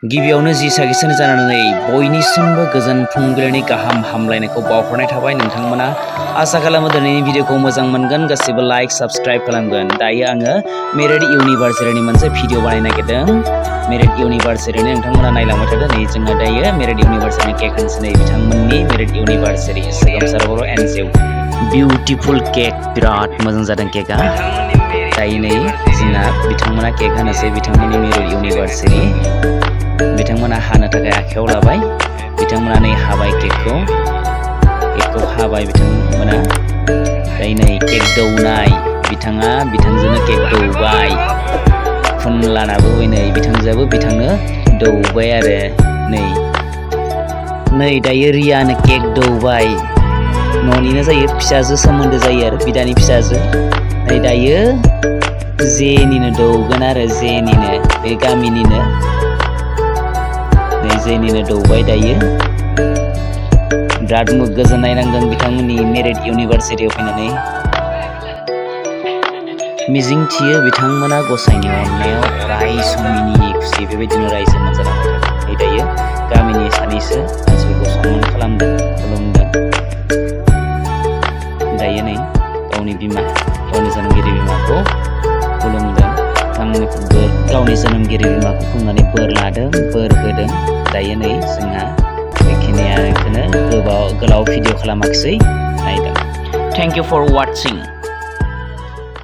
गिबियावनो जि सागिसन जानानै बयनिसिमबो गोजोन फुंबिलिनि गाहाम हामलायनायखौ बावहरनाय थाबाय नोंथांमोना। आसा खालामो दिनैनि भिडिअखौ मोजां मोनगोन, गासिबो लाइक साबस्क्राइब खालामगोन। दायो आङो मेरिट इउनिभार्सिटिनि मोनसे भिडिअ बानायनो नागिरदों। मेरिट इउनिभार्सिटिनि नोंथांमोना नायलांबाय थादों। नै जोंहा दायो मेरिट इउनिभार्सिटिनि केक होनोसै। नै बिथांमोननि मेरिट इउनिभार्सिटि सोगोमसार बर' एनजिअ। बिउटिफुल केक, बिराद मोजां जादों केकआ। दायो नै जोंना बिथांमोना केक होनोसै, बिथांमोननि मेरिट इउनिभार्सिटि। बिथांमोना हानो थाखाय आखायाव लाबाय। बिथांमोना नै हाबाय केकखौ हाबाय बिथांमोना। दायो नै केक दौनाय, बिथांजोनो केक दौबाय। फुनलानाबो नै बिथांजोआबो बिथांनो दौबाय आरो नै दायो रियानो केक दौबाय। न'निनो जायो, फिसाजो सोमोन्दो जायो आरो बिदानि फिसाजो। नै दायो जेनिनो दौगोन आरो जेनिनो, बे गामिनिनो जेनिनो दौबाय दायो। बिराद गोजोननाय नांदों बिथांमोननि मेरिट इउनिभार्सिटियाव फैनानै। मिजिं थियो बिथांमोना गसाइनि अननायाव अराय सम मिनि खुसि बेबायदिनो रायजो मोनजालांबाय थागोन। नै दायो गामिनि सानैसो मानसिफोरखौ सनमान खालामदों, खुलुमदों। दायो नै गावनि जोनोमगिरि बिमाखौ खुलुमदों। गावनि जोनोमगिरि बिमाखौ खुलुमनानै बोर लादों, बोर होदों। दायो नै जोंहा बेखिनियानो गोलाव भिडिअ खालामाखिसै, नायदों। Thank you for वाचिं।